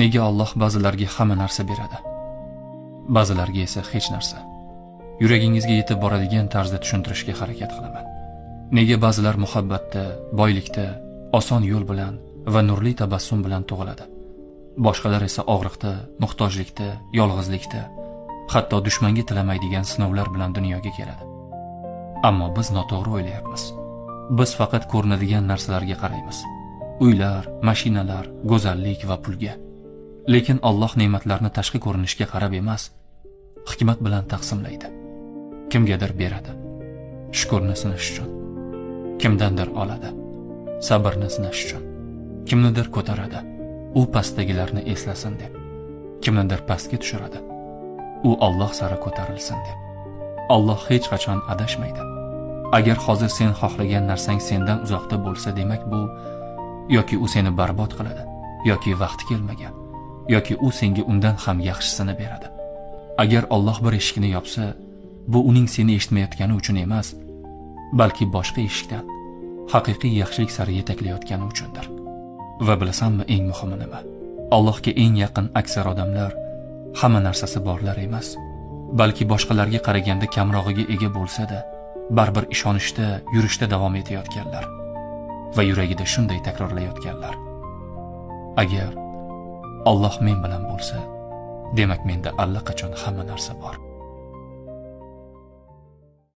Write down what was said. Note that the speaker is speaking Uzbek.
Nega Alloh ba'zilarga hamma narsa beradi, ba'zilarga esa hech narsa? Yuragingizga yetib boradigan tarzda tushuntirishga harakat qilaman. Nega ba'zilar muhabbatda, boylikda, oson yo'l bilan va nurli tabassum bilan tug'iladi? Boshqalar esa og'riqda, muhtojlikda, yolg'izlikda, hatto dushmanga tilamaydigan sinovlar bilan dunyoga keladi. Ammo biz noto'g'ri o'ylayapmiz. Biz faqat ko'rinadigan narsalarga qaraymiz. Uylar, mashinalar, go'zallik va pulga. Lekin Alloh ne'matlarni tashqi ko'rinishga qarab emas, hikmat bilan taqsimlaydi. Kimgadir beradi, shukurni sinash uchun. Kimdandir oladi, sabrni sinash uchun. Kimnidir ko'taradi, u pastdagilarni eslasin deb. Kimnidir pastga tushiradi, u Alloh sari ko'tarilsin deb. Alloh hech qachon adashmaydi. Agar hozir sen xohlagan narsang sendan uzoqda bo'lsa, demak bu yoki u seni barbod qiladi, yoki vaqti kelmagan, yoki u senga undan ham yaxshisini beradi. Agar Alloh bir eshikni yopsa, bu uning seni eshitmayotgani uchun emas, balki boshqa eshikdan haqiqiy yaxshilik sari yetaklayotgani uchundir. Va bilasanmi eng muhimi nima? Allohga eng yaqin aksar odamlar hamma narsasi borlar emas, balki boshqalarga qaraganda kamrog'iga ega bo'lsa-da, baribir ishonishda, yurishda davom etayotganlar va yuragida shunday takrorlayotganlar: agar Alloh men bilan bo'lsa, demak menda allaqachon hamma narsa bor.